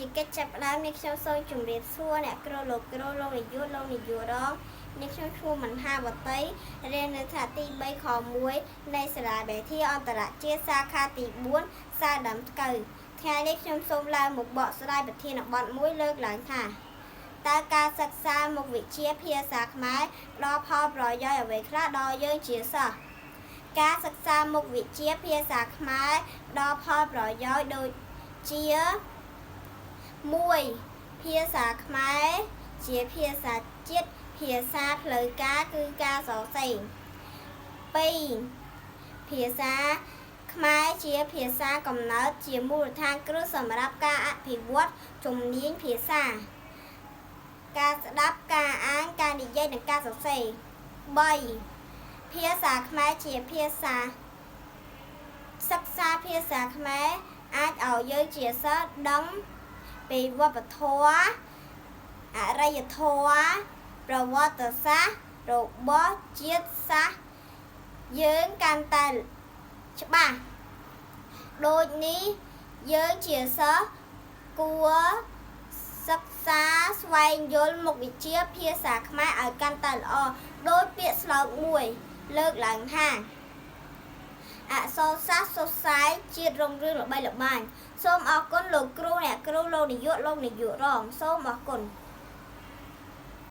ជាកិច្ចចាប់ផ្ដើមនេះខ្ញុំសូមជម្រាបសួរអ្នកគ្រូលោកគ្រូលោកនាយកលោកនាយករងនេះខ្ញុំឈ្មោះមន្ហាវតីរៀននៅថ្នាក់ទី3ខ1នៃសាលាបេធាអន្តរជាតិសាខាទី4សាដើមថ្កូវថ្ងៃនេះខ្ញុំសូមឡើងមកបកស្រាយប្រធានបទមួយលើកឡើងថាតើការសិក្សាមុខវិជ្ជាភាសាខ្មែរផ្ដល់ផលប្រយោជន៍អ្វីខ្លះដល់យើងជាសិស្សការសិក្សាមុខវិជ្ជាភាសាខ្មែរផ្ដល់ផលប្រយោជន៍ដូចជា1ភាសាខ្មែរជាភាសាជាតិភាសាផ្លូវការគឺការសរសេរ2ភាសាខ្មែរជាភាសាកំណើតជាមូលដ្ឋានគ្រឹះសម្រាប់ការអភិវឌ្ឍជំនាញភាសាការស្ដាប់ការអានការនិយាយនិងការសរសេរ3ភាសាខ្មែរជាភាសាសិក្សាភាសាខ្មែរអាចឲ្យយើងជាសិស្សដឹងពីវប្បធម៌អរិយធម៌ប្រវត្តិសាស្ត្ររបស់ជាតិសាសន៍យើងកាន់តែច្បាស់ដូចនេះយើងជាសិស្សគួរសិក្សាស្វែងយល់មុខវិជ្ជាភាសាខ្មែរឲ្យកាន់តែល្អដោយពាក្យស្លោកមួយលើកឡើងថាអក្សរសាស្ត្រសុសែជាតិរុងរឿងល្បីល្បាញសូមអរគុណលោកគ្រូអ្នកគ្រូលោកនាយកលោកនាយករងសូមអរគុណ។